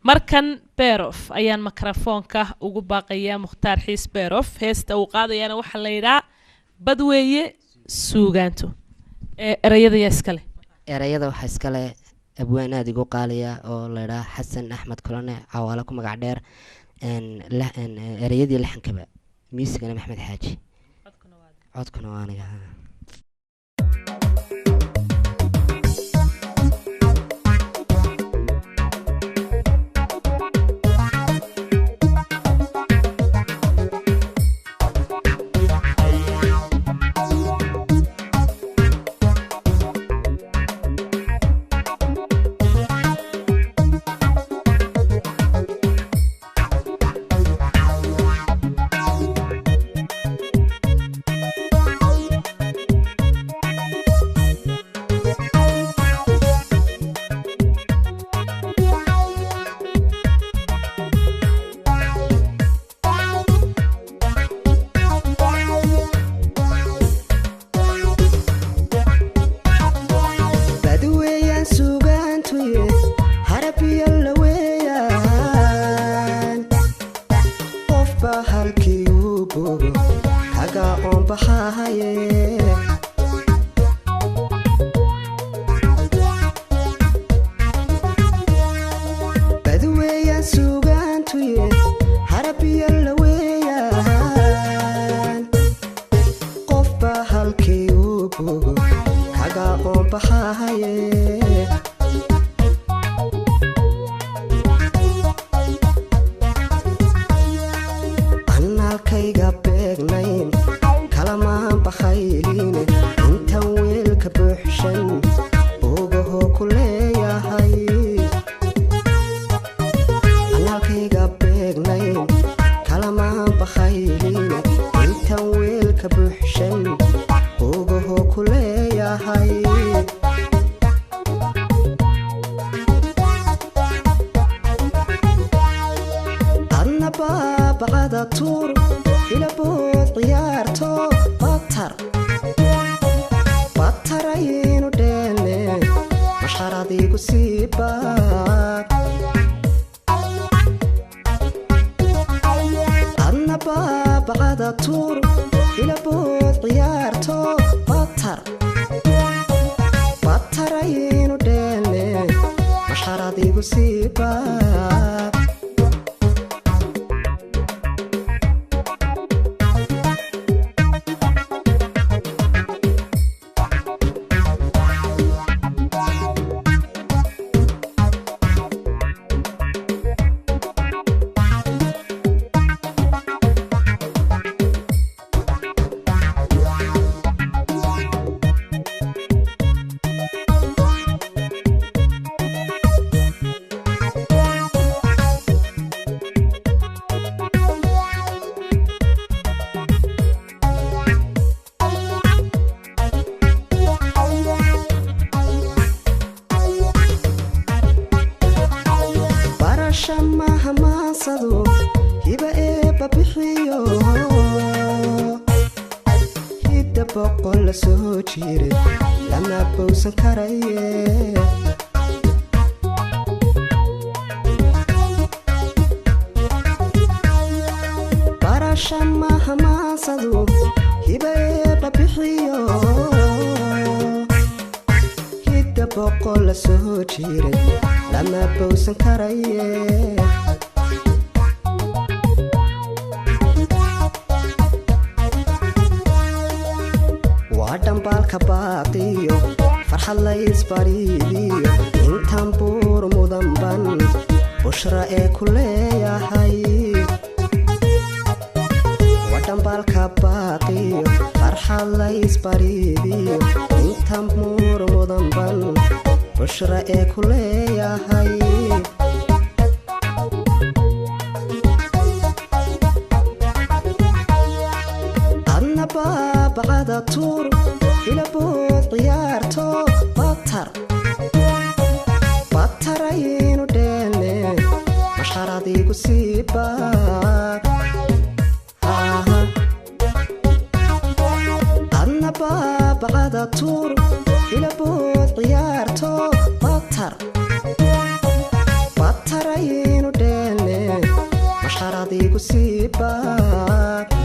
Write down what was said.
Markan Berof ayaan mikrofoonka ugu baaqayaa, Mukhtaar Xiis Berof. Heesta uu qaadayaana waxaa la yidhaa Badweeye Suugaanto. Ereyada yaa iskale? Erayada waxaa iskale abwaan aada igu qaaliya oo la idhaha Xasan Axmed Kulane Cawaalo ku magac dheer. Ereyadii laxankaba, miisigana Maxmed Xaaji, codkuna waa aniga. Badweeyaan sugaantuye, harabiyo la weeyaan, qofba halkii uu bogo kaga oonbaxahaye. Badweeyaan sugaantuye, harabiyo la weeyaan, qofba halkii uu bogo kaga oonbaxahaye. Annaalkayga beegnayn kalamaan bakhayliine, intan weelka buuxshan bogahoo ku leeyahay. Annaalkayga beegnayn kalamaan bakhayliine, intan weelka buuxshan bogahoo ku leeyahay. Adna baabacada tuur, ilabood ciyaarto, batar bataraynu dheelne, masharadiigu sii baad. Adna baabacada tuur, ilabood ciyaarto, batar bataraynu dheelne, masharadiigu sii baad. Barasha maaha maansadu, hiba eebba bixiyo, hidda boqol la soo jiray lama bowsan karaye. Barasha maaha maansadu, hiba eebba bixiyo, hidda boqol la soo jiray lama bowsan karaye. Waa dhambaalka baaqiyo, farxad laysbariidiyo, intan buur mudanban bushra ee ku leeyahay. Waa dhambaalka baaqiyo, farxad laysbariidiyo, intan buur mudanban bushra ee ku leeyahay. Adna baabacada tuur, ilabood ciyaarto, batar bataraynu dheelne, masharadiigu sii baad. Adna baabacada tuur, ilabood ciyaarto, batar bataraynu Xaradiigu sii baab.